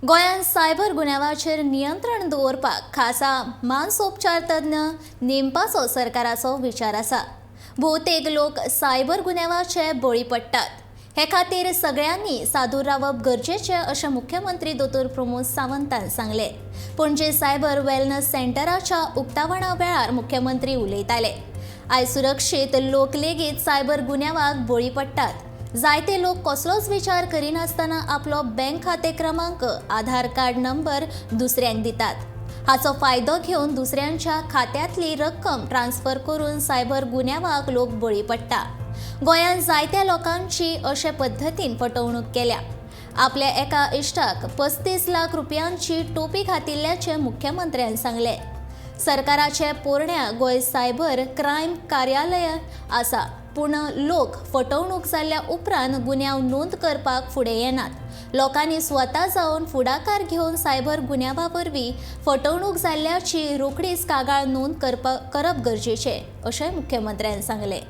गोंयांत सायबर गुन्यांवाचेर नियंत्रण दवरपाक खासा मानसोपचार तज्ञ नेमपाचो सरकाराचो विचार आसा. भोवतेक लोक सायबर गुन्यांवाचे बळी पडटात. हे खातीर सगळ्यांनी सादूर रावप गरजेचें अशें मुख्यमंत्री दोतोर प्रमोद सावंतान सांगलें. पणजे सायबर वेलनस सेंटराच्या उक्तावणा वेळार मुख्यमंत्री उलयताले. आयज सुरक्षीत लोक लेगीत सायबर गुन्यांवाक बळी पडटात. जायते लोक कसलोच विचार करिनासतना आपलो बँक खातें क्रमांक, आधार कार्ड नंबर दुसऱ्यांक दितात. हाचो फायदो घेवन दुसऱ्यांच्या खात्यांतली रक्कम ट्रान्स्फर करून सायबर गुन्यांवाक लोक बळी पडटा. गोंयांत जायत्या लोकांची अशे पद्दतीन फटवणूक केल्या. आपल्या एका इश्टाक 35 लाख रुपयांची टोपी घातिल्ल्याचें मुख्यमंत्र्यान सांगलें. सरकाराचे पोरण्या गोंय सायबर क्रायम कार्यालय आसा, पूण लोक फटवणूक जाल्ल्या उपरांत गुन्यांव नोंद करपाक फुडें येनात. लोकांनी स्वता जावन फुडाकार घेवन सायबर गुन्यांवा वरवीं फटवणूक जाल्ल्याची रोखडीच कागाळ नोंद करप गरजेचें अशें मुख्यमंत्र्यान सांगलें.